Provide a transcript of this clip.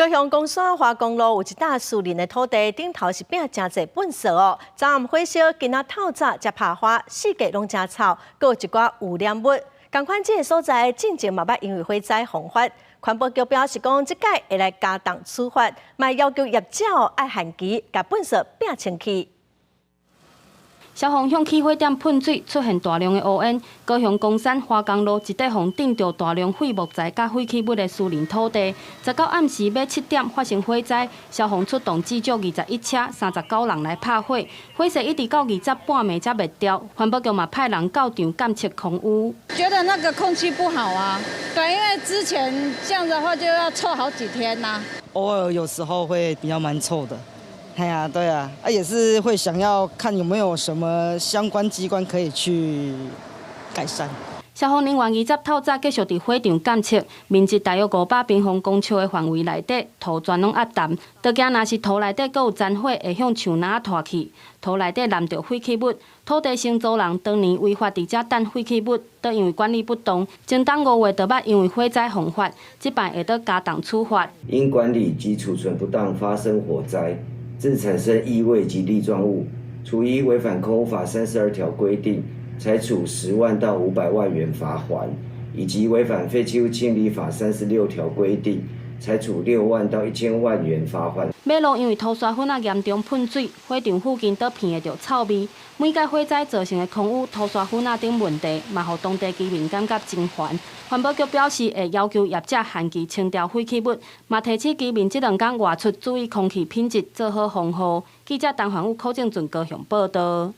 高雄岡山華公路有一搭私人的土地，頂頭是拚誠濟糞埽哦。昨暗火燒，今仔透早才拍花，四界攏誠臭，閣有一寡污染物。仝款這个所在，進前嘛捌因為火災爆發，環保局表示講，這擺會來加重處罰，嘛要求業者愛限期共糞埽拚清去。消防向起火點噴水，出現大量的烏煙。高雄岡山華工路一塊予擲著大量廢木材佮廢棄物的私人土地。19暗時欲7點發生火災，消防出動至少21車、39人來拍火，火勢一直到20半暝才滅掉。環保局嘛派人到場監測空污。覺得那個空氣不好啊，對，因為之前這樣的話就要臭好幾天吶。偶爾有時候會比較蠻臭的。哎呀，對啊，啊也是會想要看有沒有什麼相關機關可以去改善。消防人員20透早繼續佇火場監測，面積大約500平方公尺的範圍內底，塗全攏壓澹。都驚若是塗內底閣有殘火，會向樹林拖去。塗內底湳著廢棄物，土地承租人當年違法佇遮擲廢棄物，都因為管理不當，前冬5月就捌因為火災爆發，這擺會閣加重處罰。因管理及儲存不當發生火災，致產生異味及粒狀物，處依違反空污法32條規定，裁處10萬到500萬元罰鍰，以及違反廢棄物清理法36條規定，裁處6萬到1000萬元罰鍰。馬路因為塗沙粉仔嚴重噴水，火場附近都鼻會著臭味。每擺火災造成的空污、塗沙粉仔等問題，嘛予當地居民感覺真煩。環保局表示會要求業者限期清掉廢棄物，嘛提醒居民這兩工外出注意空氣品質，做好防護。記者陳環宇、柯正俊高雄報道。